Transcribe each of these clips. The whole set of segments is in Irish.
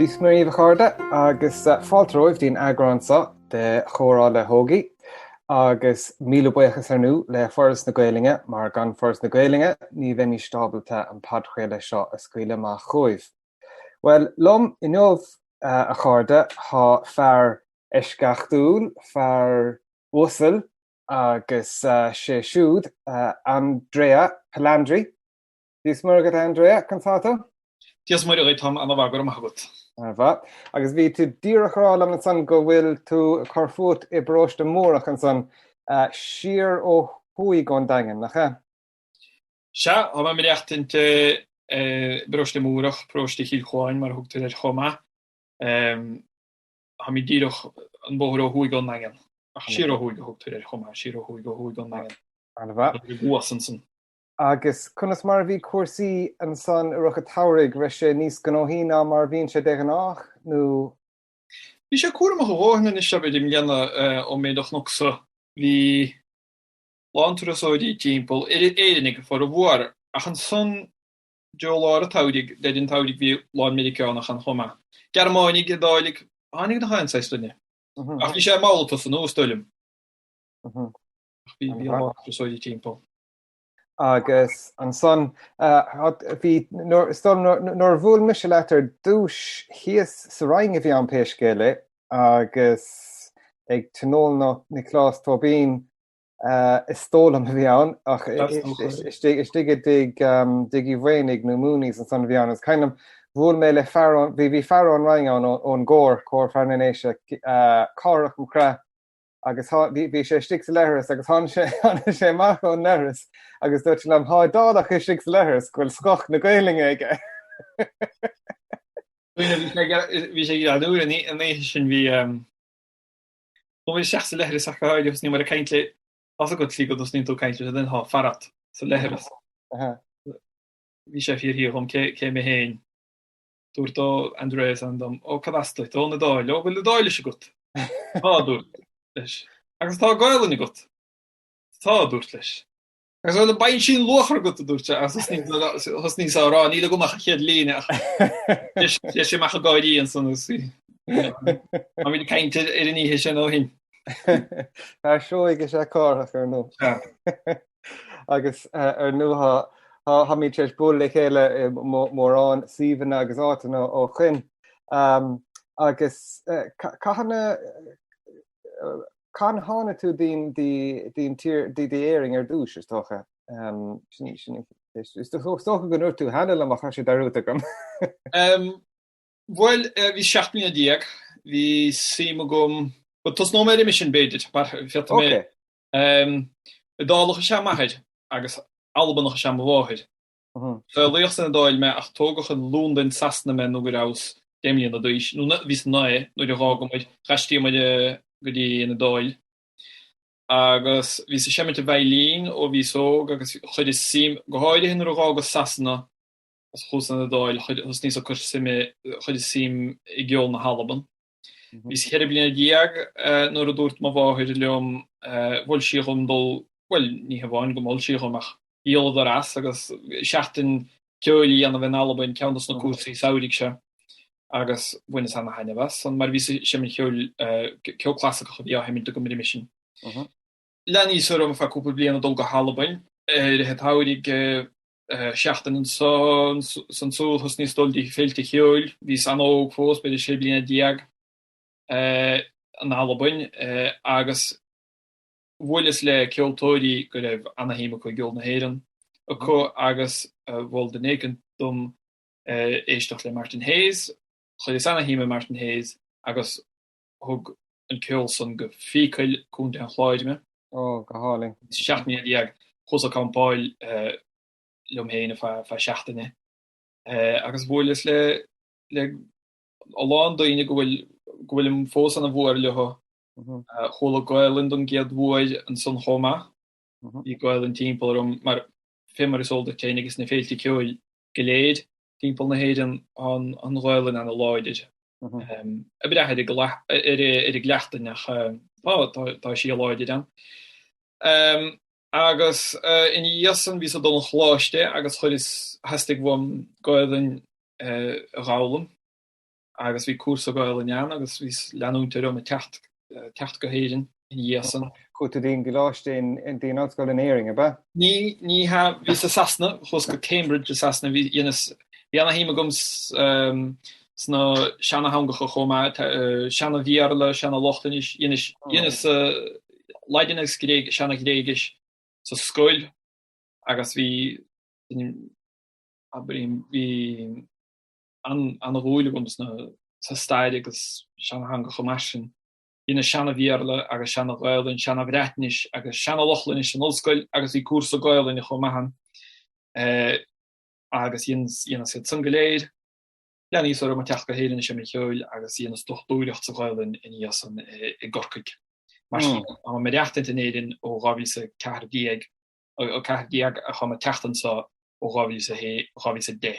Dia 's Muire dhaoibh a chairde agus fáilte romhaibh dtí'n eagrán seo de Chomhrá le hÓgie agus míle buíochas ar ndú le Foras na Gaelainne mar gan Foras na Gaelainne ní bheimís ábalta an podchraoladh seo a scaoileadh amach chugaibh. Bhuel, liom inniu a chairde tá fear eisceachtúil, fear uasal agus sé siúd Andrea Palandri. Dia 's Muire dhuit Andrea, conas tá tú? Dia 's Muire dhuit, táim ana-mhaith, go raibh maith agat. Ana-mhaith. Agus bhí tú díreach ag rá liom ansan go bhfuil tú ag cur fút i bparóiste Múrach ansan, siar ó thuaidh ón Daingean, nach ea? Sea, tá mé ag maireachtaint i bparóiste Múrach, paróiste Chill Chuáin mar a thugtar air chomh maith. Táimid díreach an bóthar ó thuaidh ón nDaingean, ach siar ó thuaidh a thugtar air chomh maith, siar ó thuaidh ó thuaidh ón nDaingean. Ana-mhaith. I gCuas ansan. Agus conas mar a bhí cúrsaí ansan i rith an tsamhraidh, raibh sé níos gnóthaí ná mar a bhíonn sé de ghnách, nó? Bhí sé cúramach a dhóthain anois, abair, i mbliana ón méid a chonacsa. Bhí lán turasóirí timpeall, Éireannaigh formhór, ach ansan i dtreo lár an tsamhraidh, deireadh an tsamhraidh bhí lán Meiriceánach ann chomh maith. Gearmáinigh, Iodáiligh, tháinig gach aon saghas duine. Ach bhí sé mall ag tosnú, is dóigh liom. Ach bhí a lán turasóirí timpeall. Agus ansan, bhí, nuair, is dóigh liom, nuair a bhuail mise leat ar dtúis thíos sa Rinn a bhí ann pé scéal é, agus ag Tionól Nioclás Tóibín, is dóigh liom a bhí ann, ach istigh i dtigh Uí Mhaonaigh nó Mooney's ansan a bhí ann. Is cuimhin liom, bhuail mé le fear ón, bhí fear ón Rinn ann ón gcór, Cór Fear na nDéise, Cárthach Mac Craith, agus bhí sé istigh sa leithreas agus tháinig sé tháinig sé amach ón leithreas agus dúirt sé liom thá Iodálach istigh sa leithreas go bhfuil scoth na Gaelainne aige. Bhí sé ag nuair an oíche sin bhí chuaigh mé isteach sa leithreas ach go háirithe thosnaíomar ag caint le tá 's agat slí go dtosnaíonn tú ag caint le duine atá farat sa leithreas. Bhí sé ag fiafraí dhom cé cé mé féin. Dúrt ó Andrea is ainm dom, Ó, cad as duit? Ón Iodáil. Ó, bhfuil Iodáilis agat? Tá, a dúrt leis. Agus tá Gaelainn agat? Tá, a dúrt leis. Agus bhfuil an Bainsean Luachra agat, a dúirt sé, agus thosnaíos á rá, níl agam ach an chéad líne ach phléasc sé amach ag gáirí ansan agus táimid ag caint ar an oíche sin ó shin. Fear seoigh is ea Cárthach, ar ndóigh. Agus ar ndóigh táimid tar éis bualadh le chéile i mórán suíomhanna agus áiteanna ó shoin. Agus cathain a cathain a tháinig tú dtí'n tír dtí Éirinn ar dtús, is dócha? Is dócha go ndúirt tú cheana liom ach tá sé dearúdta agam. Bhuel, bhí 17 mbliana, bhí suim agam, bhuel tosnóidh mé roimhe sin b'fhéidir, mar féadfaidh mé Iodálach is ea m'athair agus Albanach is ea mo mháthair. Saolaíodh san Iodáil mé ach tógadh i Londain, Sasana mé nó go rabhas 10 mbliana d'aois, nó bhíos 9 nuair a dh'fhágamar, d'aistríomar go dtí an Iodáil. Agus bhíos ag seimint an veidhlín ó bhíos óg agus chuireas suim, go háirithe nuair a dh'fhágas Sasana agus chuas an Iodáil, thosnaíos ag cur suime, chuireas suim i gceol na hAlban. Bhíos 14 bliana nuair a dúirt mo mháthair liom, mhol sí dhom dul, bhuel, ní hamháin go mhol sí dhom ach dhíoladar as agus seachtain ceoil a dhéanamh in Albain, ceann dos na cúrsaí samhraidh seo agus bhaineas ana-thaitneamh as san mar bhíos ag seimint cheoil, ceol clasaiceach a bhí á sheimint agam roimhe sin. Leanaíos orm ar feadh cúpla bliain ag dul go hAlbain i rith an tsamhraidh, seachtain anso is ansúd, thosnaíos dul dtí féilte cheoil, bhíos an-óg fós, b'fhéidir 16 bliana, in Albain agus bhuaileas le ceoltóirí go raibh ana-shuim acu i gceol na hÉireann acu agus mhol duine éicint dom éisteacht le Martin Hayes. Chuireas ana-shuim i Martin Hayes agus thug an ceol san go Fiacail, Contae an Chláir mé. Ó, go hálainn. 17 mbliana. Chuas ag campáil liom féin ar feadh seachtaine agus bhuaileas le le a lán daoine go bhfuil go bhfuilim fós ana mhór leo. Chuala Gaelainn don gcéad uair ansan chomh maith. Bhí Gaelainn timpeall orm mar fé mar is eol duit féin agus na féilte ceoil go léir timpeall na hÉireann tá an Ghaelainn ana láidir. Ag brath ar an gcleachtain ach tá sí láidir ann. Agus ina dhiaidh san bhíos ag dul 'on choláiste agus chuireas, theastaigh uaim Gaelainn a dh'fhoghlaim. Agus bhí cúrsa Gaelainne ann agus bhíos leanúint orm ag teacht, teacht go hÉirinn ina dhiaidh san. Chuaigh tú dtí an gcoláiste in, dtí an ollscoil in Éirinn, ab ea? Ní, ní hea, bhíos i Sasana, chuas go Cambridge i Sasana, bhí, dheineas, bhí ana-shuim agam sna seana-theangacha chomh maith, seana-Bhéarla, seana-Lochlainnis, dheineas, dheineas Laidin agus Gréig, seana-Ghréigis sa scoil agus bhí, abraím, bhí an-dhúil agam sa stair agus seana-theangacha mar sin. Dheineas seana-Bhéarla agus seana-Ghaelainn, seana-Bhreatnais agus seana-Lochlainnis san ollscoil agus bhí cúrsa Gaelainne chomh maith ann agus dheineas iad san go léir. Leanas orm ag teacht go hÉirinn ag seinm cheoil agus dheineas dochtúireacht sa Ghaelainn ina dhiaidh san i gCorcaigh. Mar sin, tá mé ag maireachtaint in Éirinn ó 2014, 14 ach tá mé ag teacht anseo ó 2006, 2010.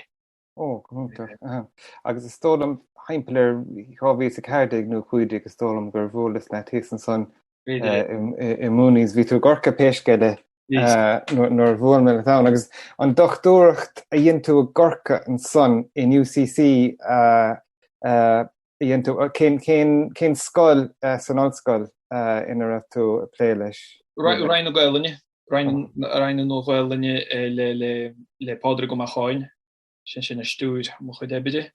Ó, go hiontach. Agus is dóigh liom, thimpeall ar 2014 nó 15, is dóigh liom gur bhuaileas leat thíos ansan i Mooney's. Bhí tú i gCorcaigh pé scéal é nuair a bhuail mé leat ann. Agus an dochtúireacht a dhein tú i gCorcaigh ansan in UCC a dhein tú, cén scoil san ollscoil ina raibh tú ag plé leis? Roinn na Gaelainne. Roinn na Nua-Ghaelainne le Pádraig Ó Macháin, sé sin a stiúir mo chuid oibre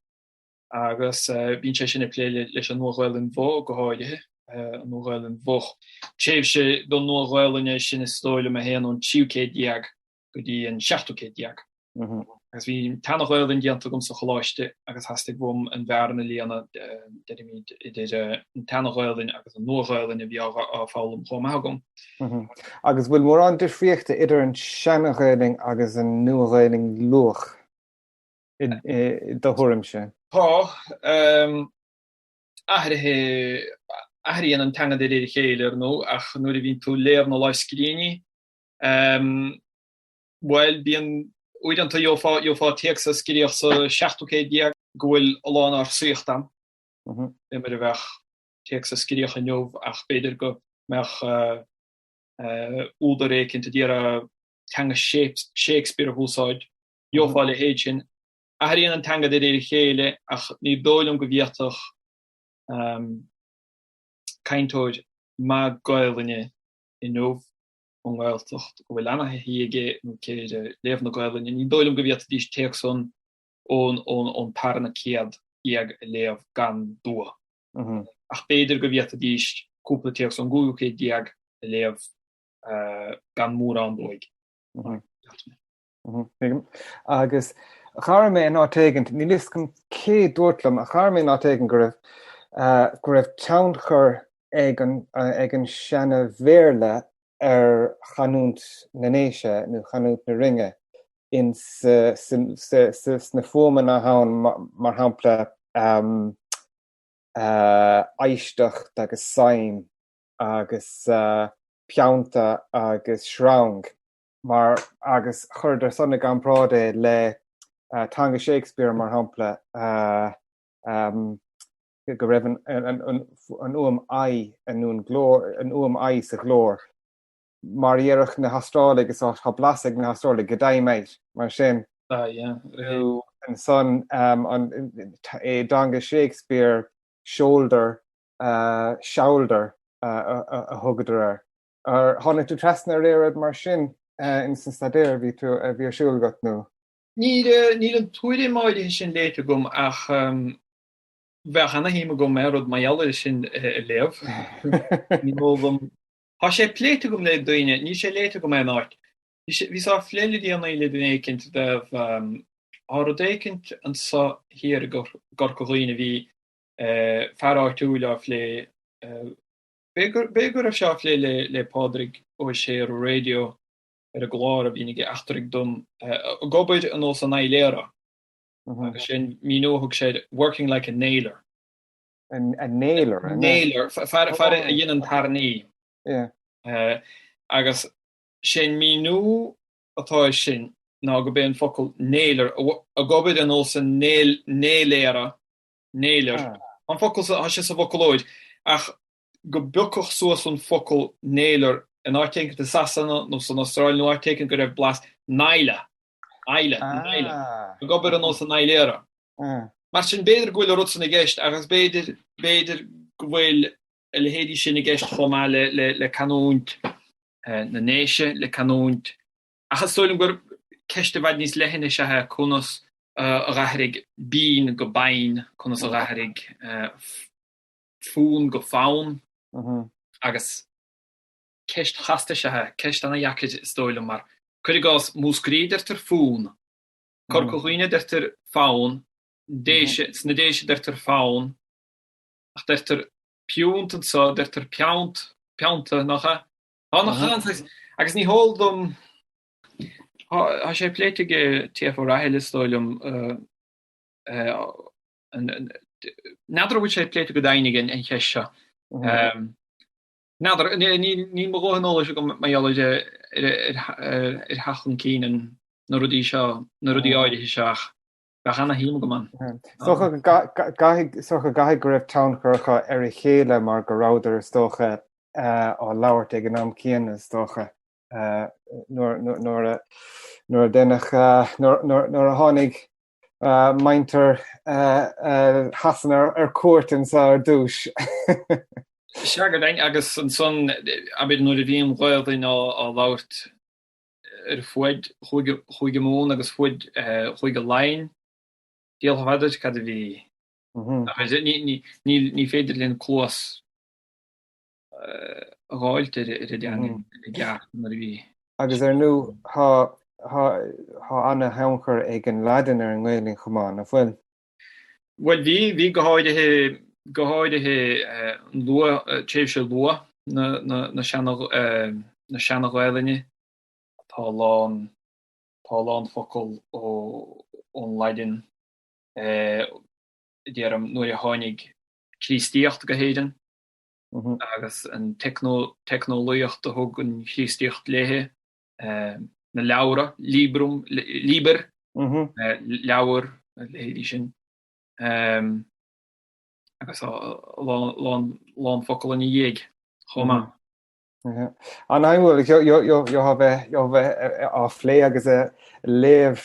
agus bíonn sé sin ag plé leis an Nua-Ghaelainn Mhór go háirithe, an Nua-Ghaelainn Mhoch. Tréimhse don Nua-Ghaelainn é sin is dóigh liom a théann ón tríú céad déag go dtí an seachtú céad déag. Agus bhí an tSeana-Ghaelainn déanta agam sa choláiste agus theastaigh uaim an bhearna a líonadh, deirimid, idir an tSeana-Ghaelainn agus an Nua-Ghaelainn a bhí á foghlaim chomh maith agam. Agus bhfuil mórán difríochta idir an tSeana-Ghaelainn agus an Nua-Ghaelainn luath, i do thuairimse? Tá. Athraithe, athraíonn an teanga de réir a chéile, ar ndóigh, ach nuair a bhíonn tú ag léamh na lámhscríbhinní, Bhuel, bíonn, uaireanta gheofá, gheofá téacs a scríodh sa seachtú céad déag go bhfuil a lán ársaíocht ann, fé mar a bheadh téacs a scríodh inniu ach b'fhéidir go mbeadh údar éicint a d'iarraidh teanga Shakespeare a húsáid, gheofá a leithéid sin. Athraíonn an teanga de réir a chéile ach ní dóigh liom go bhféadfadh cainteoir maith Gaelainne inniu ón nGaeltacht, go bhfuil ana-thaithí aige nó aici ar léamh na Gaelainne. Ní dóigh liom go bhféadfaidís téacs ón ón tarna céad déag a léamh gan dua. Ach b'fhéidir go bhféadfaidís cúpla téacs ón gcúigiú céad déag a léamh gan mórán dua. Agus chara mé in áit éigint, níl fhios agam cé dúirt liom, ach chara mé in áit éigin go raibh go raibh tionchar ag an ag an seana-Bhéarla ar chanúint na nDéise nó chanúint na Rinne in sa sna fuaimeanna ann mar shampla éisteacht agus suim agus peannta agus sreang. mar agus chuireadar san i gcomparáid é le teanga Shakespeare mar shampla go raibh an fhuaim I nó an glór an fhuaim I sa ghlór mar a dhéarfadh na hAstrálaigh is tá blas ag na hAstrálaigh g'day mate mar sin nó ansan i dteanga Shakespeare shoulder shoulder a thugadar air. Ar tháinig tú trasna ar aon rud mar sin ins an staidéar a bhí tú, a bhí ar siúl agat nó? Níl, níl an tuairim áirithe sin léite agam ach bheadh ana-shuim agam aon rud mar gheall air sin a léamh. Ní mór dom. Tá sé pléite agam le daoine, níl sé léite agam aon áit. Bhí sé, bhíos á phlé le déanaí le duine éicint i dtaobh, tá rud éicint anso thiar i gCorca Dhuibhne, bhí fear áitiúil á phlé, B'fhéidir go raibh sé á phlé le Pádraig Ó Sé ar an raidió ar an gclár a bhíonn aige Eachtraigh Dom, ag obair ar nós an naíléara. Agus sin míniú a thug sé air, working like a nailer. A nailer? A nailer, fear a dhéanann tairní. Agus sé'n míniú atá air sin ná gurb é an focal nailer, ag obair ar nós an néiléara, nailer. An focal, tá sé sa bhfoclóir, ach go bpiocfadh suas an focal nailer in áit éicint i Sasana nó san Astráil nó áit éicint go raibh blas naile, aile, naile, ag obair ar nós an naíléara. Mar sin, b'fhéidir go bhfuil an rud san i gceist agus b'fhéidir, b'fhéidir go bhfuil a leithéidí sin i gceist chomh maith le, le, le canúint na nDéise, le canúint, ach is dóigh liom gur ceist i bhfad níos leithne is ea é conas a dh'athraigh bean go bean, conas a dh'athraigh fún go fonn agus ceist chasta is ea é, ceist ana-dheacair is dóigh liom mar, cuir i gcás, Múscraí deirtear fún, Corca Dhuibhne deirtear fonn, Déise, sna Déise deirtear fonn, ach deirtear piúnt anso, deirtear peannt, peannta, nach ea? Tá nach ea, agus ní heol dom, tá sé pléite ag T.F. Ó Rathile is dóigh liom, N'fheadar an bhfuil sé pléite go deimhin aige an cheist seo. N'fheadar, níl mo dhóthain eolais agam mar gheall ar ar theacht chun cinn na rudaí seo, na rudaí áirithe seo ach bheadh ana-shuim agam ann. Is dócha go gcaithfidh go raibh tionchar acu ar a chéile mar go rabhadar is dócha á labhairt ag an am céanna is dócha nuair a nuair a deineadh nuair a tháinig muintir Shasana ar cuairt anso ar dtús. Sea, go deimhin, agus ansan, abair, nuair a bhí an Ghaelainn á labhairt ar fuaid Chúige Mumhan agus fuaid Chúige Laighean, diabhal n'fheadar cad a bhí. Ní féidir linn cluas a dh'fháilt ar an dteanga i gceart nuair a bhí. Agus ar ndóigh tá tá ana-thionchar ag an Laidin ar an nGaelainn chomh maith, nach bhfuil? Bhuel bhí, bhí go háirithe, go háirithe an luath, tréimhse luath na, na, na seana, na seana-Ghaelainne. Tá a lán, tá a lán focal ó, ón Laidin, déarfainn, nuair a tháinig Críostaíocht go hÉirinn. agus an teicneolaíocht a thug an Chríostaíocht léi, na leabhra, librum, liber, leabhar, a leithéidí sin, agus a lán focal ina dhiaidh chomh maith. An-shuimiúil, gheofá bheith á phlé agus a léamh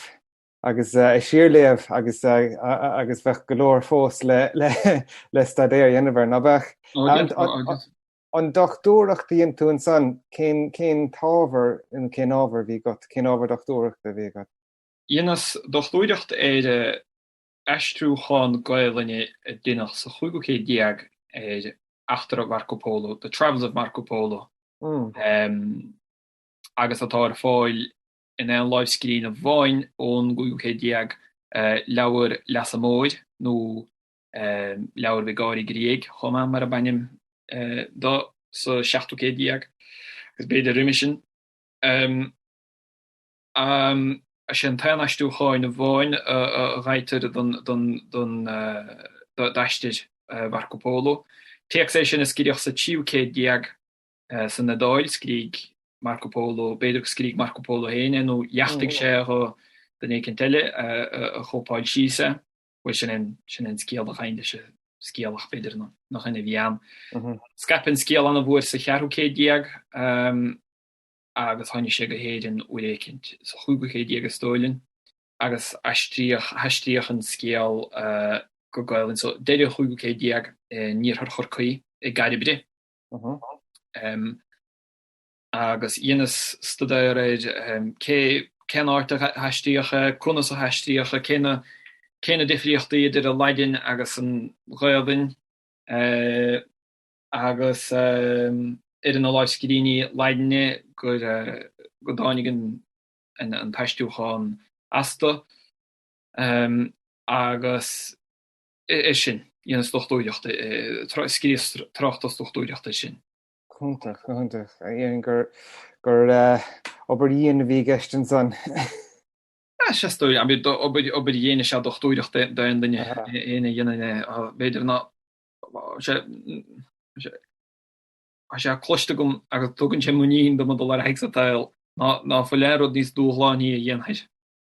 agus a síorléamh agus agus bheadh go leor fós le le staidéar a dhéanamh air, ná beadh? An dochtúireacht a dhein tú ansan, cén cén t-ábhar nó cén ábhar a bhí agat, cén ábhar dochtúireachta a bhí agat? Dheineas dochtúireacht ar aistriúchán Gaelainne a deineadh sa chúigiú céad déag ar Eachtra Mharco Polo, The Travels of Marco Polo, agus atá ar fáil in aon lámhscríbhinn amháin ón gcúigiú céad déag, Leabhar Leasa Móir nó Leabhar Mhic Gáraidh Ghriaidh chomh maith mar ab ainm do sa seachtú céad déag agus b'fhéidir roimhe sin. Is é an t-aon aistriúcháin amháin a fhaightear d'aistear Mharco Polo. Téacs é sin a scríodh sa tríú céad déag san Iodáil, scrígh Marco Polo, b'fhéidir gur scrígh Marco Polo féin é nó dheachtaigh sé do dhuine éicint eile a chóipeáil síos é. Bhuel, sin é sin é an scéal a ghabhann leis an scéal ach b'fhéidir nach in a bhí ann. Scaipeadh an scéal an-mhór sa cheathrú céad déag agus tháinig sé go hÉirinn uair éicint sa chúigiú céad déag is dóigh linn agus aistríodh, haistríodh an scéal go Gaelainn so deireadh an chúigiú céad déag in iarthar Chorcaí i gCairbre. Agus dheineas staidéar ar cé cén áit a haistríodh é, conas a haistríodh é, cé na cé na difríochtaí idir an Laidin agus an Ghaelainn agus ar na lámhscríbhinní Laidine gur go dtáinig an an t-aistriúchán astu agus air sin, dheineas dochtúireacht, scríos tráchtas dochtúireachta air sin. Go hiontach, go hiontach. Déarfainn gur gur obair dhian a bhí i gceist ansan. Sea, is dóigh, obair obair dhian is ea dochtúireacht d'aon duine, éinne a dhéanann é, b'fhéidir ná, sé, tá sé cloiste agam agus tugann sé muinín dom ag dul ar aghaidh sa tsaol ná ná fuil aon rud níos dúshlánaí a dhéanfair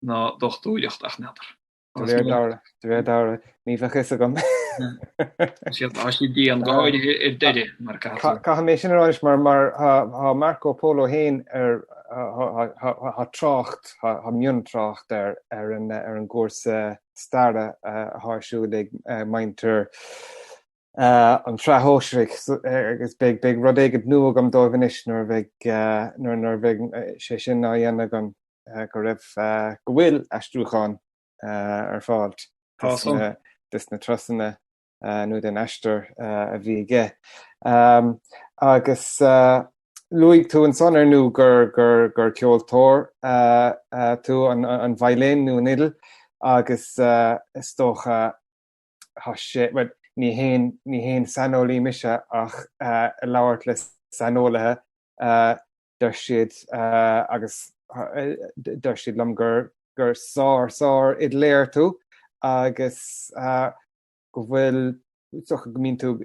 ná dochtúireacht ach n'fheadar. De réir dealraimh, de réir dealraimh, ní bheadh fhios agam. Tá siad dian, go háirithe ar deireadh, mar a caithfidh. Caithfidh mé sin a rá anois mar mar tá Marco Polo féin ar. Tá trácht, tá miontrácht air ar an gcúrsa staire atá ar siúl ag muintir an tSraith Shóisearaigh agus beidh beidh rud éigin nua agam dóibh anois nuair a bheidh nuair a bheidh sé sin á dhéanamh agam go raibh go bhfuil aistriúchán ar fáil des na turasanna nó den aistear a bhí aige. Agus luaigh tú ansan ar ndú gur gur gur ceoltóir tú an veidhlín nó an fhidil agus is dócha tá sé, bhuel, ní haon ní haon saineolaí mise ach ag labhairt le saineolaithe deir siad agus deir siad liom gur gur sár sár fhidléir tú agus go bhfuil is dócha go mbíonn tú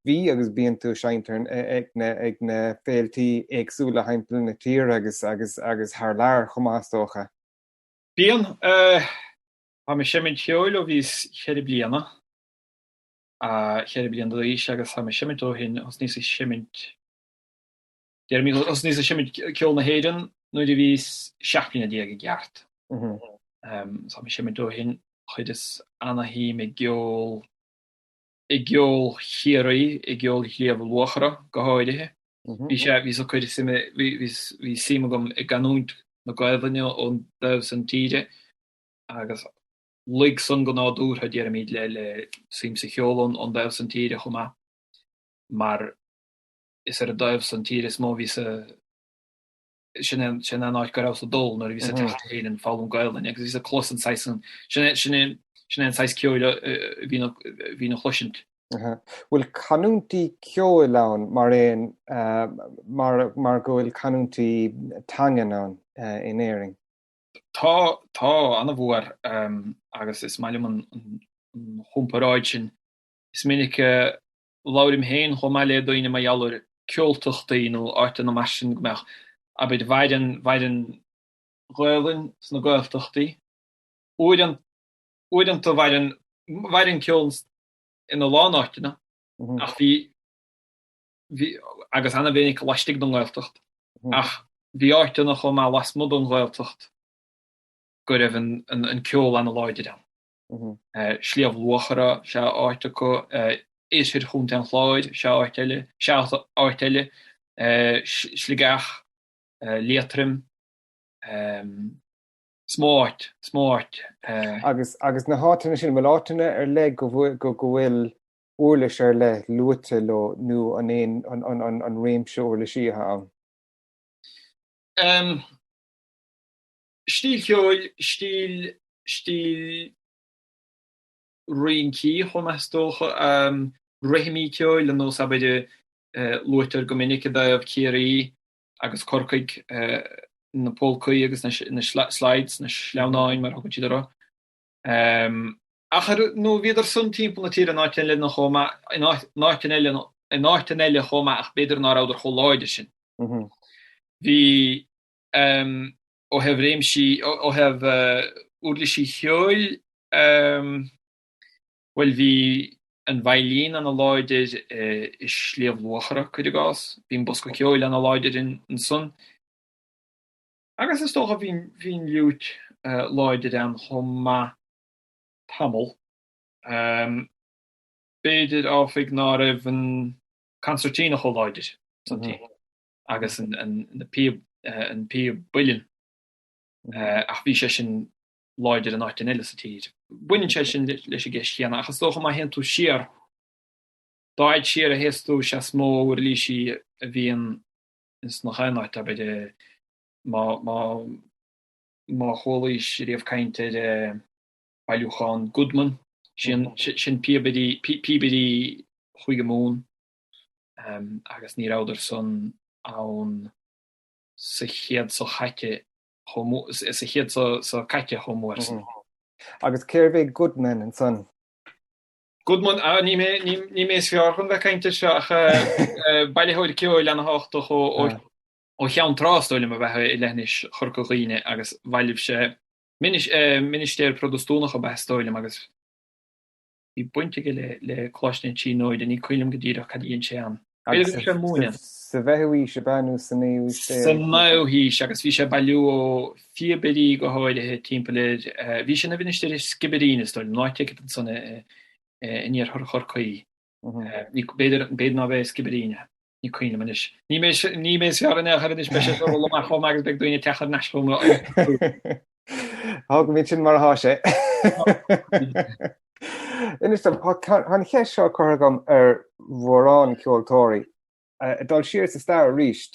bhí agus bíonn tú ag seinnt ag na ag na féiltí éagsúla thimpeall na tíre agus agus agus thar lear chomh maith is dócha. Bíonn. Táim ag seimint cheoil ó bhíos cheithre bliana, cheithre bliana d'aois agus táim ag seimint ó shin, thosnaíos ag seimint, déarfaimid, thosnaíos ag seimint ceol na hÉireann nuair a bhíos 17 bliana i gceart. Táim ag seimint ó shin, chuireas ana-shuim i gceol, i gceol Chiarraí, i gceol Shliabh Luachra go háirithe. Bhí sé, bhíos ag cur suime, bhí, bhí suim agam i gcanúint na Gaelainne ón dtaobh san tíre agus luigh san go nádúrtha, déarfaimid, le le suim sa cheol ón dtaobh san tíre chomh maith, mar is ar an dtaobh san tíre is mó a bhíos a, sin é, sin é an áit go rabhas ag dul nuair a bhíos ag teacht go hÉirinn foghlaim Gaelainne agus bhíos ag clos an saghas san, sin é, sin é, sin é an saghas ceoil a bhínn a bhínn a chloisint. Bhfuil canúintí ceoil ann mar aon mar mar go bhfuil canúintí teangan ann in Éirinn? Tá, tá, an-mhór agus is maith liom an chomparáid sin. Is minic a labhraím féin chomh maith le daoine mar gheall ar ceoltachtaí nó áiteanna mar sin go mbeadh, abair, mhair an, mhair an Ghaelainn sna Gaeltachtaí, uaireanta mhair an, mhair an ceol ina lán áiteanna ach bhí, bhí, agus ana-mhinic laistigh den nGaeltacht, ach bhí áiteanna chomh maith lasmuigh den Ghaeltacht go raibh an ceol ana-láidir ann. Sliabh Luachra sea áit acu, oirthear Chontae an Chláir sea áit eile, sea áit eile, Sligeach, Liatroim, is mó áit, is mó áit. Agus, agus na háiteanna sin, bhfuil áiteanna ar leith go bhfuil, go bhfuil uirlis ar leith luaite leo nó an é an réimse uirlisí atá ann? Stíl cheoil, stíl, stíl rincí chomh maith is dócha, rithimí ceoil ar nós abair luaitear go minic i dtaobh Ciarraí agus Corcaigh na polcaí agus na slides, na sleamhnáin mar a thugann siad orthu. Ach ar ndóigh bhíodar san timpeall na tíre in áiteanna eile chomh maith, in áiteanna eile, in áiteanna eile chomh maith ach b'fhéidir ná rabhadar chomh láidir sin. Bhí, ó thaobh réimsí, ó thaobh uirlisí cheoil, bhuel bhí an veidhlín ana láidir i Sliabh Luachra, cuir i gcás, bhí an bosca ceoil ana láidir ansan. Agus is dócha bhí an fhliúit láidir ann chomh maith tamall. B'fhéidir, áfaigh, ná raibh an concertina chomh láidir san tír agus an píob, an píob builinn, ach bhí sé sin láidir in áiteanna eile sa tír. Baineann sé sin leis an gceist chéanna, ach is dócha má théann tú siar, dá fhaid siar a théas tú, is ea is mó uirlísí a bhíonn ins nach aon áit, abair, má, má, má chualaís riamh caint ar bailiúchán Goodman, sin, sin píobairí, píobairí Chúige Mumhan, agus ní rabhadar san ann sa chéad so chaite chomh mór, sa chéad so, so caite chomh mór san. Agus cérbh é Goodman ansan? Goodman, ah, ní mé, ní, ní mé is fearr chun bheith ag caint air seo ach bailitheoir ceoil ana-thábhachtach ó, ó, ó Cheann Trá, is dóigh liom, ab ea i leithinis Chorca Dhuibhne agus bhailigh sé minis, ministéir Protastúnach ab ea is dóigh liom agus bhí baint aige le, le Coláiste na Tríonóide, ní cuimhin liom go díreach cad a dhein sé ann. B'fhéidir go raibh sé ag múineadh. Sa bhfichiú haois ab ea nó sa naoú haois déag? Sa naoú haois agus bhí sé ag bailiú ó phíobairí go háirithe timpeall ar, bhí sé ina mhinistir i Skibbereen is dóigh liom, nó áit éicint ansan in iarthar Chorcaí. B'fhéidir, b'fhéidir nárbh é Skibbereen é, ní cuimhin liom anois. Ní mé, ní mé is fearr in aon chor anois, beidh sé seo ag dul amach chomh maith agus beidh daoine ag teacht thar n-ais chugam. Fágfaimid sin mar atá sé. Inis dom, tá an cheist seo curtha agam ar mhórán ceoltóirí. Ag dul siar sa stair arís,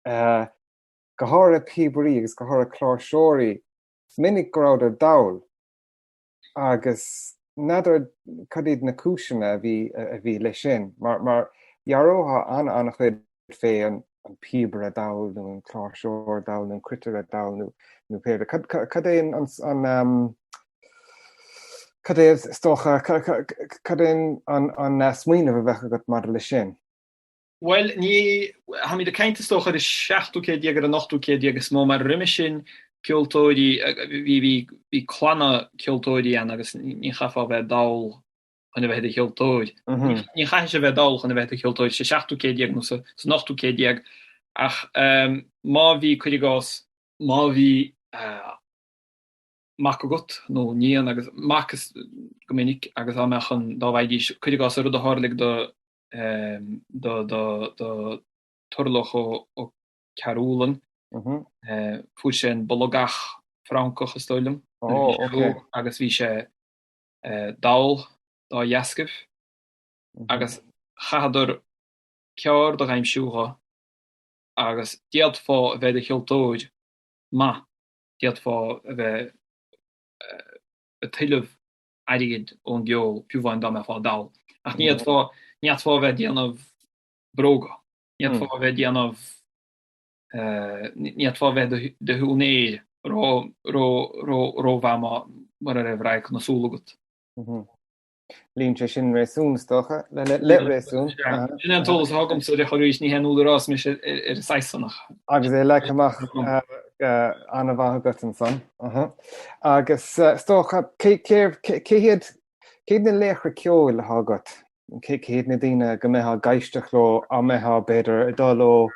go háirithe píobairí agus go háirithe cláirseoirí, is minic go rabhadar dall agus n'fheadar cad iad na cúiseanna a bhí a bhí leis sin, mar mar dhearófá an-an-chuid fé an píobaire dall nó an cláirseoir dall nó an cruitire dall nó nó pé ar bith. Cad cad é an an cad é is dócha cad é an an smaoineamh a bheadh agat maidir leis sin? Bhuel, ní, táimid ag caint is dócha ar an seachtú céad déag, ar an ochtú céad déag is mó, mar roimhe sin ceoltóirí, bhí, bhí, bhí clanna ceoltóirí ann agus ní chaithfeá a bheith dall chun a bheith i do cheoltóir. Ní chaithfidh sé a bheith dall chun a bheith i do cheoltóir sa seachtú céad déag nó san ochtú céad déag ach má bhí, cuir i gcás, má bhí mac agat nó níon agus mac is go minic agus dá mbeadh an, dá bhfaighidís, cuir i gcás, an rud a tharlaigh do do do Turlough Ó Cearúlláin. Fuair sé an bolgach Francach is dóigh liom agus bhí sé dall dá dheascaibh agus chaitheadar ceárd a dh'aimsiú dho agus d'fhéadfá a bheith i do cheoltóir maith, d'fhéadfá a bheith ag tuilleamh airgid ón gceol, fiú amháin dá mbeifeá dall. Ach ní fhéadfá, ní fhéadfá a bheith ag déanamh bróga, ní fhéadfá a bheith ag déanamh, ní fhéadfá a bheith i do shiúinéir ró, ró, ró, rómhaith má, mura raibh radharc na súl agat. Luíonn sé sin réasún, is dócha, le réasún. Sin é an t-eolas atá agamsa ar chor arís, ní haon údarás mise ar an saghas san ach. Agus é leagtha amach an-mhaith agat ansan. Agus is dócha, cé hiad cé hiad na laochra ceoil atá agat? Cé hiad na daoine go mbeifeá ag éisteacht leo dá mbeifeá b'fhéidir ag dul ó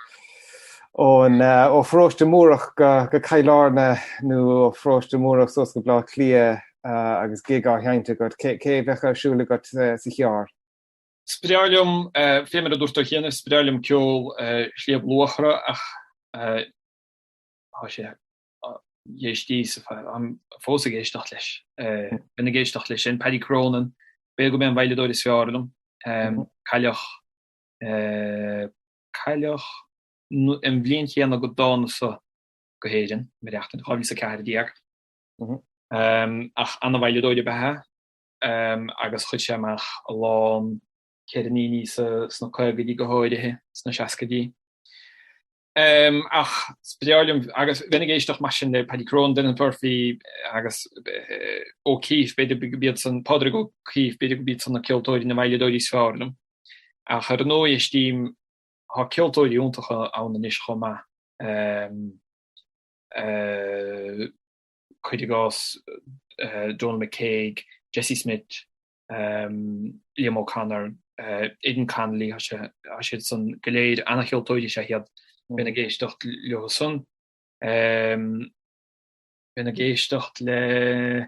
ón ó Pharóiste Múrach go go Cill Airne nó ó Pharóiste Múrach suas go Baile Átha Cliath agus gig á sheinnt agat, cé cé a bheadh ar siúl agat sa charr? Is breá liom, fé mar a dúirt tú cheana, is breá liom ceol Shliabh Luachra ach tá sé d'éistíos táim fós ag éisteacht leis. Bheinn ag éisteacht leis sin, Paddy Cronin, b'fhéidir gurb é an veidhleadóir is fearr liom. Cailleadh Cailleadh an bhliain chéanna go dtánasa go hÉirinn, mo reachtain, 2014. Ach ana-veidhleadóir ab ea é agus chuir sé amach a lán ceirníní sna caogaidí go háirithe, sna seascaidí. Ach is breá liom, agus bheinn ag éisteacht mar sin le Paddy Cronin, Declan Murphy agus O'Keeffe, b'fhéidir gurb iad san, Pádraig O'Keeffe, b'fhéidir gurb iad san na ceoltóirí, na veidhleadóirí is fearr liom. Ach ar ndóigh éistím, tá ceoltóirí iontacha ann anois chomh maith, cuir i gcás Donal McCague, Jesse Smith, Liam O'Connor, Aidan Connolly, tá siad san go léir an-cheoltóirí is ea iad, bheinn ag éisteacht leo san. Bheinn ag éisteacht le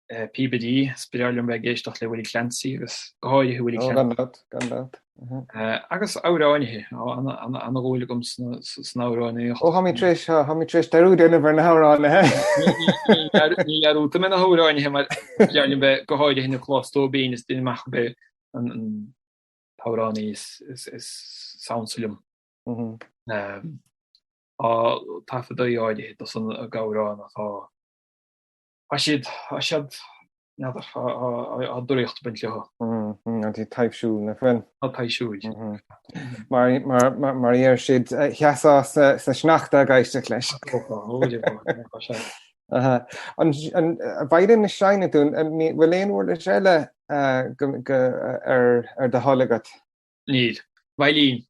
píobairí, is breá liom bheith ag éisteacht le Willie Clancy agus go háirithe Willie Clancy. Gan dabht, gan dabht. Agus amhránaithe, ana-dhúil agam san amhránaíocht. Ó, táimid tar éis, táimid tar éis dearúd a dhéanamh ar na hamhránaithe. Ní dhearúdfaidh mé na hamhránaithe mar is breá liom bheith, go háirithe Nioclás Tóibín, is duine amach gurb é an t-amhránaí is ansa liom. Tá taifeadtaí áirithe dos na hamhráin atá Tá siad, tá siad, n'fheadar, tá draíocht ag baint leo. Tá siad taibhsiúil, nach bhfuil? Tá taibhsiúil. Mar, mar, mar, mar a deir siad, sheasfá sa, sa sneachta ag éisteacht leis. An, an veidhlín a seinneann tú, an bhfuil aon uirlis eile go, go, ar, ar do thoil agat? Níl. Veidhlín.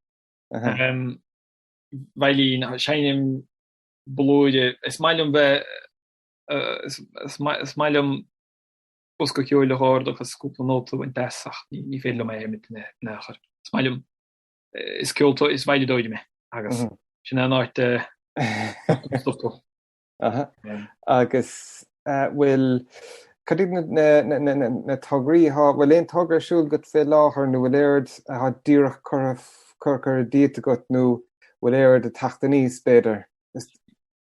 Veidhlín, seinnim blúire. Is maith liom bheith Is maith liom bosca ceoil a dh'ardú agus cúpla nóta a bhaint as ach ní féidir liom é a sheinnt in aon chor. Is maith liom. Is ceoltóir, is veidhleadóir mé agus sin é an áit a stopfadh. Agus bhfuil, cad iad na tograí atá, bhfuil aon togra ar siúl agat fé láthair nó bhfuil aon rud atá díreach curtha díot agat nó bhfuil aon rud ag teacht aníos b'fhéidir?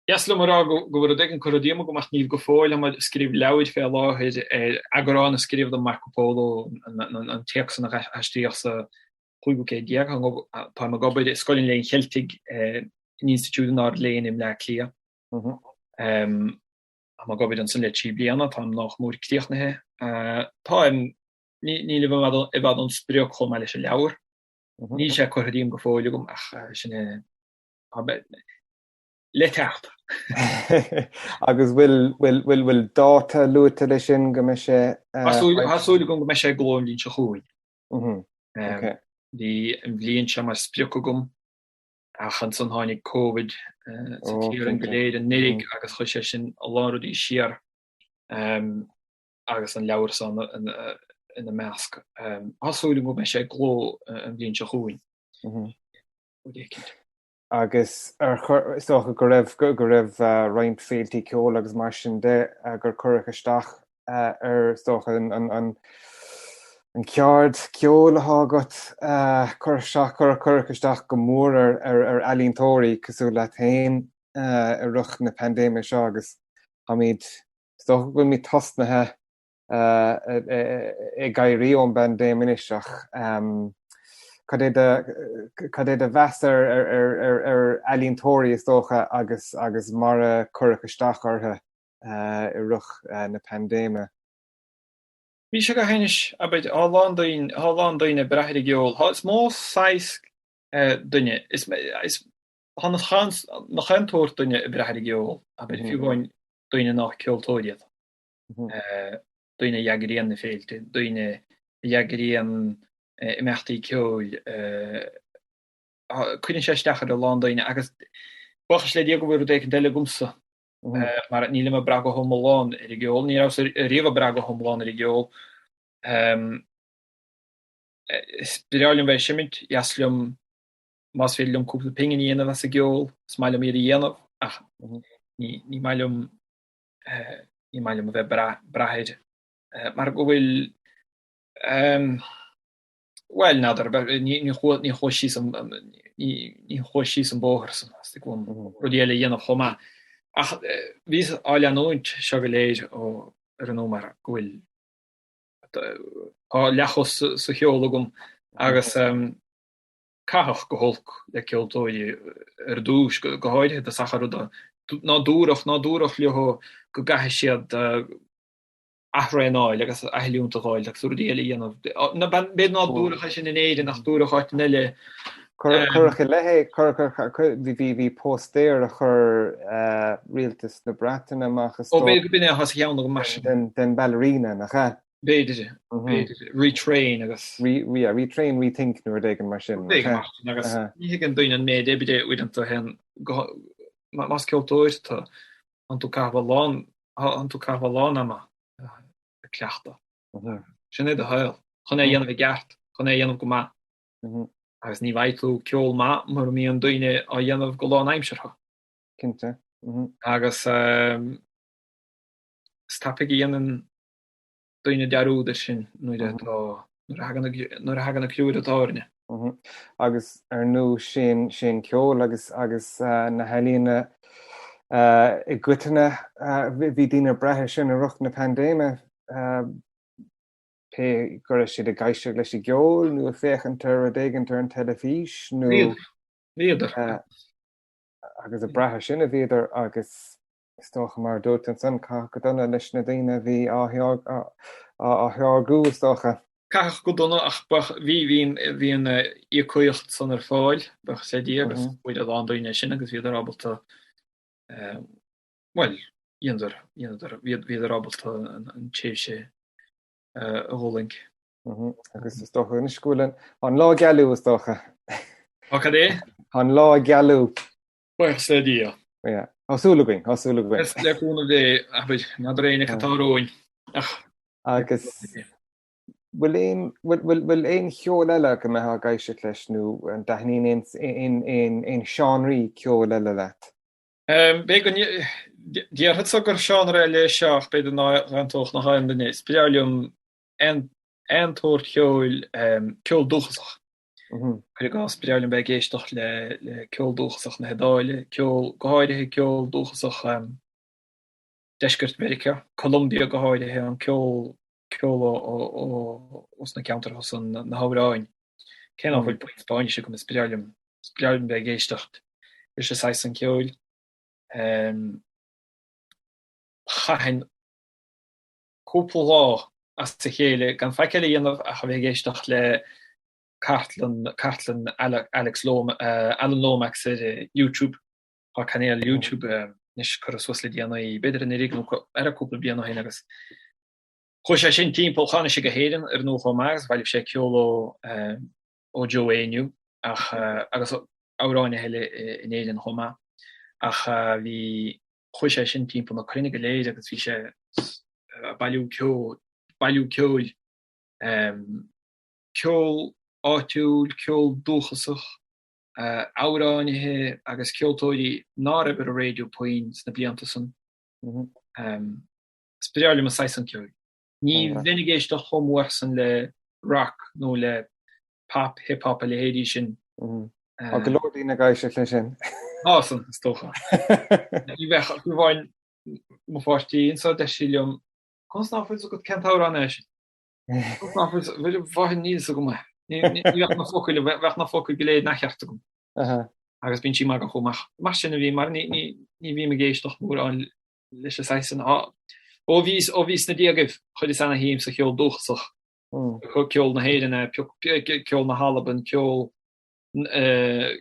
Deas liom a rá go bhfuil rud éigin curtha díom agam ach níl go fóill. Tá mé ag scríobh leabhair fé láthair ar eagrán a scríobhadh de Marco Polo, an téacs san a haistríodh sa chúigiú céad déag. Táim ag obair i Scoil an Léinn Cheiltigh in Institiúid an Ard-Léinn i mBleá Cliath. Táim ag obair ansan le 3 bliana, táim nách mór críochnaithe. Táim, nílim i bhfad ón sprioc chomh maith leis an leabhar. Níl sé curtha díom go fóill agam ach sin é. le teacht. Agus bhfuil, bhfuil, bhfuil, bhfuil dáta luaite leis sin go mbeidh sé? Tá súil, tá súil agam go mbeidh sé i gcló an bhliain seo chugainn. Ok. Bhí an bhliain seo mar sprioc agam ach ansan tháinig Covid sa tír againn go léir anuraidh agus chuir sé sin a lán rudaí siar agus an leabhar seo ina measc. Tá súil agam go mbeidh sé i gcló an bhliain seo chugainn. Rud éicint. Agus ar chuir, is dócha go raibh, go raibh roinnt féiltí ceoil agus mar sin de gur cuireadh isteach ar, is dócha, an, an, an, an ceard ceoil atá agat, cuireadh isteach, cuireadh, cuireadh isteach go mór ar, ar, ar ealaíontóirí cosúil leat féin i rith na paindéime seo agus táimid, is dócha go bhfuilimid tosnaithe ag éirí ón bpaindéim anois ach cad é do cad é do mheas ar ar ealaíontóirí is dócha agus agus mar a cuireadh isteach orthu i rith na paindéime? Bhí sé go hainnis, abair, tá a lán daoine, tá a lán daoine ag brath ar an gceol. Tá, is mó saghas duine, is, is, tá na nach aon tsórt duine ag brath ar an gceol, abair, fiú amháin daoine nach ceoltóirí iad. daoine a eagraíonn na féilte, daoine a eagraíonn imeachtaí ceoil, cuireann sé isteach ar a lán daoine agus buíochas le Dia go bhfuil rud éicint eile agamsa mar nílim ag brath go hiomlán ar an gceol, ní rabhas riamh ag brath go hiomlán ar an gceol. Is breá liom bheith ag seimint, dheas liom más féidir liom cúpla pingin a dhéanamh as an gceol, is maith liom iad a dhéanamh ach ní maith liom ní maith liom a bheith ag brath air mar go bhfuil bhuel n'fheadar ní chuaigh síos an ní chuaigh síos an bóthar san theastaigh uaim rudaí eile a dhéanamh chomh maith. Ach bhíos á leanúint seo go léir ó ar ndóigh mar go bhfuil tá leathchos sa cheol agam agus Caitheadh go holc le ceoltóirí ar dtús, go háirithe i dtosach ar rud ná dúradh, ná dúradh leo go gcaithfidh siad aththraenáil agus athoiliúint a dh'fháil agus rudaí eile a dhéanamh. B'fhéidir ná dúradh é sin in Éirinn ach dúradh áiteanna eile. Cuireadh i leith é, cuireadh, bhí póstaer a chuir rialtas na Breataine amach is dóigh. Ó b'fhéidir go b'in é atá sa cheann agam mar sin. Den ballerina, nach ea? B'fhéidir, b'fhéidir, retrain agus. Re, yeah, retrain, rethink nó rud éigin mar sin. Rud éigin mar sin agus ní thuigeann daoine an méid oibre uaireanta a théann go, más ceoltóir tú, tánn tú ag caitheamh a lán, tánn tú ag caitheamh a lán ama ag cleachtadh. Sin é do shaol, chun é a dhéanamh i gceart, chun é a dhéanamh go maith. Agus ní bhfaighidh tú ceol maith mura mbíonn daoine á dhéanamh go lánaimseartha. Cinnte. Agus is tapaidh a dhéanann daoine dearúd air sin nuair atá, nuair a thagann, nuair a thagann an criúr atá orainne. Agus ar ndóigh sin, sin ceol agus, agus na healaíona i gcoitinne, bhí daoine ag brath air sin i rith na paindéime, pé go raibh siad ag éisteacht leis an gceol nó ag féachaint ar rud éigint ar an teilifís nó. Bhíodar. Agus ag brath air sin a bhíodar agus Is dócha, mar a dúirt tú ansan, caitheadh go dona leis na daoine a bhí á tháirgiú, is dócha. Caitheadh go dona ach bhí, bhí an íocaíocht san ar fáil, buíochas le Dia, agus fuair a lán daoine é sin agus bhíodar ábalta, bhuel, dheineadar, dheineadar, bhíodar ábalta an tréimhse a dh'fhulaingt. Agus is dócha anois go bhfuil an lá ag gealú, is dócha. Tá cad é? Tá an lá ag gealú. Buíochas le Dia. Yeah. Tá súil againn, tá súil againn. Is le cúnamh Dé, abair, n'fheadar éinne cad tá romhainn. Ach. Agus. Bhfuil aon, bhfuil, bhfuil, bhfuil aon cheol eile go mbeifeá ag éisteacht leis nó an dtaitníonn aon, aon, aon, aon seánraí ceoil eile leat? B'fhéidir go ndéarfadsa gur seánra eile é seo ach b'fhéidir nach n-aontódh nach aon duine. Is breá liom aon, aon tsórt cheoil, ceol dúchasach. Cuir i gcás, breá liom bheith ag éisteacht le, le ceol dúchasach na hIodáile, ceol, go háirithe ceol dúchasach Deisceart Mheiriceá, Colombia go háirithe, an ceol, ceol ó sna ceantair san, na hamhráin. Cé nach bhfuil puinn Spáinnise agam, is breá liom, is breá liom bheith ag éisteacht leis an saghas san ceoil. Chaithfinn cúpla lá as a chéile gan faic eile a dhéanamh ach a bheith ag éisteacht le cartlann, cartlann Alex Lom, Alan Lomax ar YouTube. Tá cainéal YouTube anois curtha suas le déanaí, b'fhéidir anuraidh nó ar cúpla bliain ó shin agus chuaigh sé sin timpeall, tháinig sé go hÉirinn ar ndóigh chomh maith agus bhailigh sé ceol ó ó Joe Éinniú ach agus amhránaithe eile in Éirinn chomh maith ach bhí chuaigh sé sin timpeall na cruinne go léir agus bhí sé ag bailiú ceoil, bailiú ceoil, ceol áitiúil, ceol dúchasach. amhránaithe agus ceoltóirí ná raibh ar an raidió puinn sna blianta san. Is breá liom an saghas san ceoil. Ní bheinn ag éisteacht chomh mór san le rock nó le pop, hip hop a leithéidí sin. Tá go leor daoine ag éisteacht leis sin. Tá san, is dócha. Ní bheadh, fiú amháin mo pháirtí anso, deir sí liom, conas ná fuil 's agat cén t-amhrán é sin? Bheadh, níl 'fhios agam é. Ní bheadh na focail, bheadh na focail go léir neamhcheart agam. Agus bíonn sí ag magadh chomh maith. Mar sin a bhí, mar ní bhím ag éisteacht mórán leis an saghas sin. Ó bhíos, ó bhíos sna déagaibh, chuireas ana-shuim sa cheol dúchasach, ceol na hÉireann, ceol na hAlban, ceol,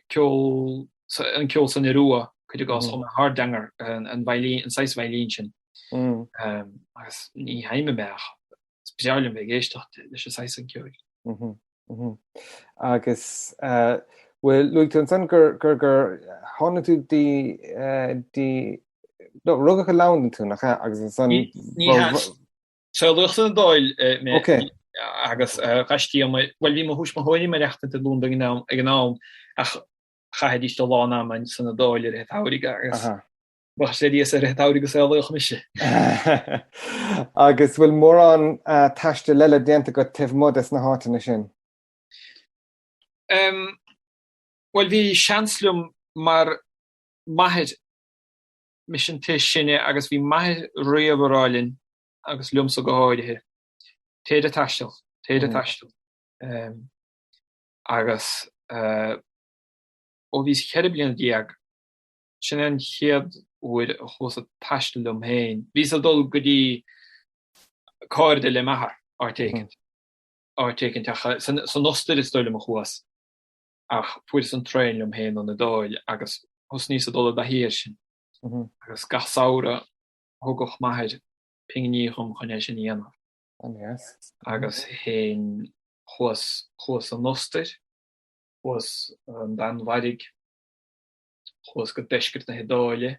ceol, an ceol san Iorua, cuir i gcás, chomh maith, Hardanger, an veidhlín, an saghas veidhlín sin. Agus ní sheinnim é ach is breá liom bheith ag éisteacht leis an saghas sin ceoil. Agus bhuel, luaigh tú ansan gur, gur, gur tháinig tú dtí, dtí, no, rugadh i Londain tú, nach ea? Agus ansan. Ní hea. Saolaíodh san Iodáil mé agus d'aistrigh mé, bhuel bhí mo thuismitheoirí ag maireachtaint i Londain ag an am ach chaithidís a lán ama san Iodáil i rith an tsamhraidh agus buíochas le Dia is i rith an tsamhraidh a saolaíodh mise. Agus bhfuil mórán taistil eile déanta agat taobh amuigh des na háiteanna sin? Bhuel bhí seans liom mar m'athair, mise an té is sine agus bhí m'athair riamh ag rá linn agus liomsa go háirithe, téir ag taisteal, téir ag taisteal. Agus ó bhíos 14 bliana, sin é an chéad uair a chuas ag taisteal liom féin. Bhíos ag dul go dtí cairde le m'athair, áit éicint, áit éicint ach san Ostair is dóigh liom a chuas ach fuaireas an traein liom féin ón Iodáil agus thosnaíos ag dul i dtaithí air sin. Agus gach samhradh thugadh m'athair pinginí dhom chun é sin a dhéanamh. An-dheas. Agus théinn, chuas, chuas an Ostair, chuas an Danmhairg, chuas go deisceart na hIodáile,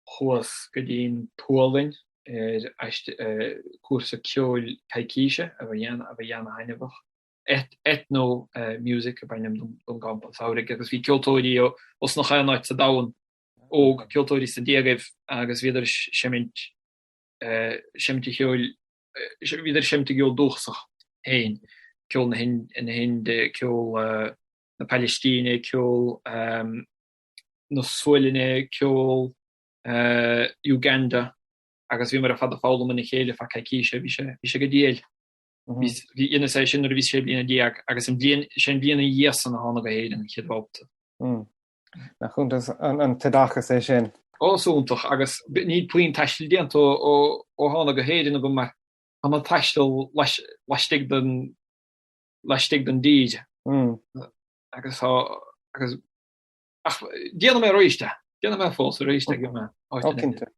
chuas go dtí an tSualainn ar aiste, cúrsa ceoil coicíse a bhí a bhí ana-thaitneamhach. Ethno Music ab ainm don gcampa samhraidh agus bhí ceoltóirí ó os nach aon áit sa domhan óg, ceoltóirí sna déagaibh agus bhíodar ag seimint seimint an cheoil, bhíodar ag seimint an gceol dúchasach féin, ceol na hInde, ceol na Palaistíne, ceol na Sualainne, ceol Uganda agus bhíomar ar fad ag foghlaim óna chéile feadh coicíse, bhí sé, bhí sé go diail. Bhí, dheineas é sin nuair a bhíos sé bliana déag agus an bhliain, sé an bhliain ina dhiaidh san a thánag go hÉirinn an chéad bhabhta. Nach iontach an t-oideachas é sin? Ó, is iontach, agus níl puinn taistil déanta ó thánag go hÉirinn agam mar tá mé ag taisteal laistigh den laistigh den dtír agus tá agus ach déanfaidh mé arís é, déanfaidh mé fós arís é go mbeidh áit in Cinnte.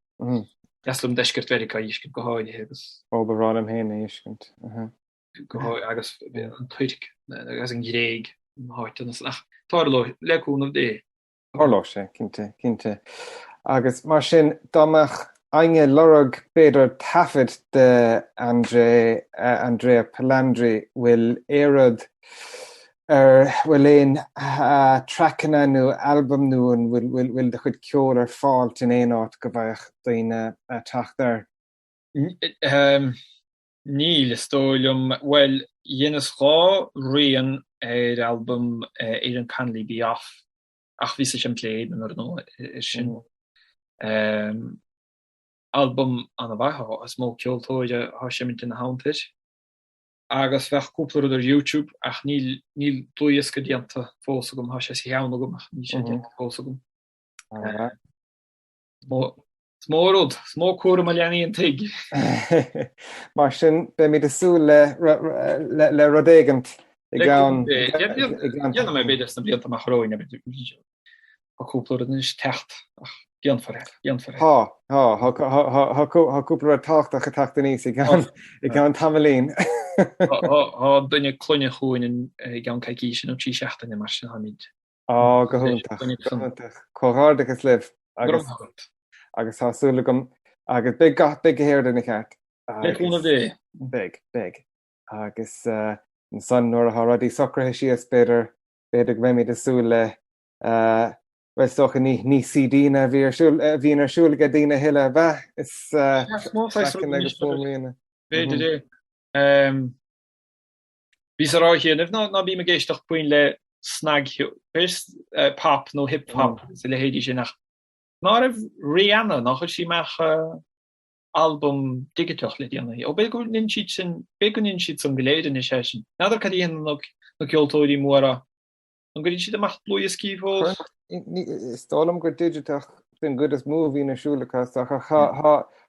Deas liom deisceart Mheiriceá a fheiscint go háirithe agus. Ó, ba bhreá liom féin é a fheiscint. agus an Tuirc agus an Ghréig na háiteanna san ach tarlóidh le cúnamh Dé. Tarlóidh sé, cinnte, cinnte. Agus mar sin, dá mbeadh. Éinne ag lorg b'fhéidir taifead de André, Andrea Palandri, bhfuil aon rud ar, bhfuil aon traiceanna nó albam nó an bhfuil bhfuil do chuid ceoil ar fáilt in aon áit go bhfaigheadh daoine teacht air? Níl, is dóigh liom. Bhuel, dheineas 2 rian ar albam Aidan Connolly Be Off ach bhíos ag seinmt le Aidan ar ndóigh air sin. Albam an-mhaith, is mó ceoltóir atá ag seimint ina theannta air. Agus bheadh cúpla rud ar YouTube ach níl níl dlúthdhiosca déanta fós agam, tá sé sa cheann agam ach níl sé déanta fós agam. Is mó rud, is mó cúram a leanaí an tigh. Mar sin, beimid ag súil le le rud éigint i gceann. Déanfaidh mé b'fhéidir sna blianta amach romhainn, tá cúpla rud anois ag teacht ach déanfar é, déanfar é. Tá, tá, tá cúpla rud tábhachtach ag teacht aníos i gceann i gceann tamaillín. Tá duine clainne chugainn i gceann coicíse nó 3 seachtaine mar sin táimid Á, go hiontach, go hiontach. Comhghairdeachas libh agus agus tá súil agam agus beidh gach beidh go héard ina cheart. Le cúnamh Dé. Beidh, beidh. Agus ansan nuair atá rudaí socraithe síos b'fhéidir b'fhéidir go mbeimid ag súil le bhuel is dócha ní ní CD-nna a bhí ar siúl a bhíonn ar siúl ag daoine a thuilleadh ab ea? Is traiceanna agus fuaimrianna. B'fhéidir é. Bhíos ag rá cheana ná ná bím ag éisteacht puinn le snagcheol, pop nó hip hop agus a leithéidí sin ach ná raibh Rihanna, nár chuir sí amach albam digiteach le déanaí? Ó b'fhéidir go ndeineann siad sin, b'fhéidir go ndeineann siad san go léir anois é sin. N'fheadar cad a dhéanann na ceoltóirí móra, an gcuireann siad amach dlúthdhioscaí fós? Is dóigh liom gur digiteach den gcuid is mó a bhíonn ar siúl acu ach tá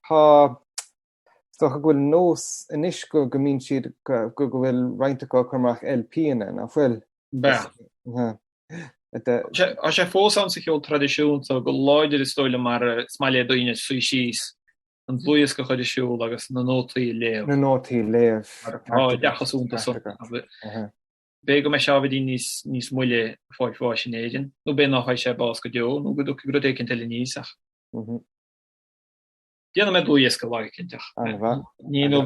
tá Is dócha go bhfuil nós anois go go mbíonn siad go go bhfuil roinnt acu ag cur amach LP-anna, nach bhfuil? Bea. Tá sé fós ann sa cheol traidisiúnta go láidir is dóigh liom mar is maith le daoine suí síos, an dlúthdhiosca a chur ar siúl agus na nótaí a léamh. Na nótaí a léamh. Tá oideachas iontach ann. B'fhéidir go mbeidh sé ábhairín níos níos moille ag fáil bháis in Éirinn, nó b'fhéidir nach bhfaighidh sé bás go deo, nó go dtiocfaidh rud éicint eile aníos ach. Déanfaidh mé dlúthdhiosca lá éicint ach ní inniu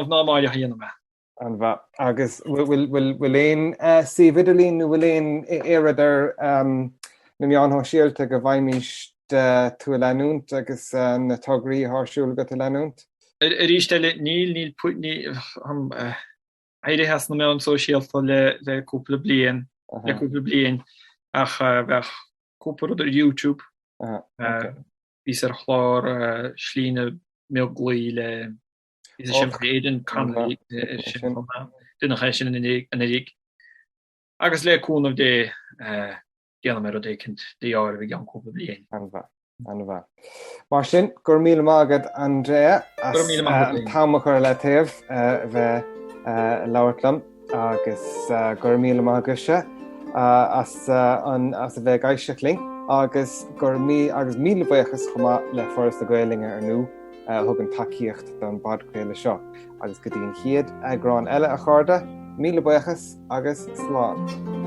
ná amáireach a dhéanfaidh mé. An-mhaith. Agus bhfuil aon suíomh idirlín nó bhfuil aon rud ar na meáin shóisialta go bhfaighimís tú a leanúint agus na tograí atá ar siúl agat a leanúint? Arís eile, níl, níl, éirithe as na meáin sóisialta le cúpla bliain, le cúpla bliain ach bheadh cúpla rud ar YouTube. Bhíos ar chlár Slí na mBeaglaoich le bhíos ag seinm le Aidan Connolly ar sin chomh maith. Deineadh é sin anuraidh. Agus le cúnamh Dé déanfaidh mé rud éicint deáramh i gceann cúpla bliain. An-mhaith. An-mhaith. Mar sin, go raibh míle maith agat Andrea as an t-am a chur le taobh a bheith ag labhairt liom. Agus go raibh míle maith agaibhse as an as a bheith ag éisteacht linn agus go raibh mí agus míle buíochas chomh maith le Foras na Gaelainne ar ndóigh a thugann tacaíocht don bpodchraoladh seo. Agus go dtí an chéad eagrán eile a chairde, míle buíochas agus slán.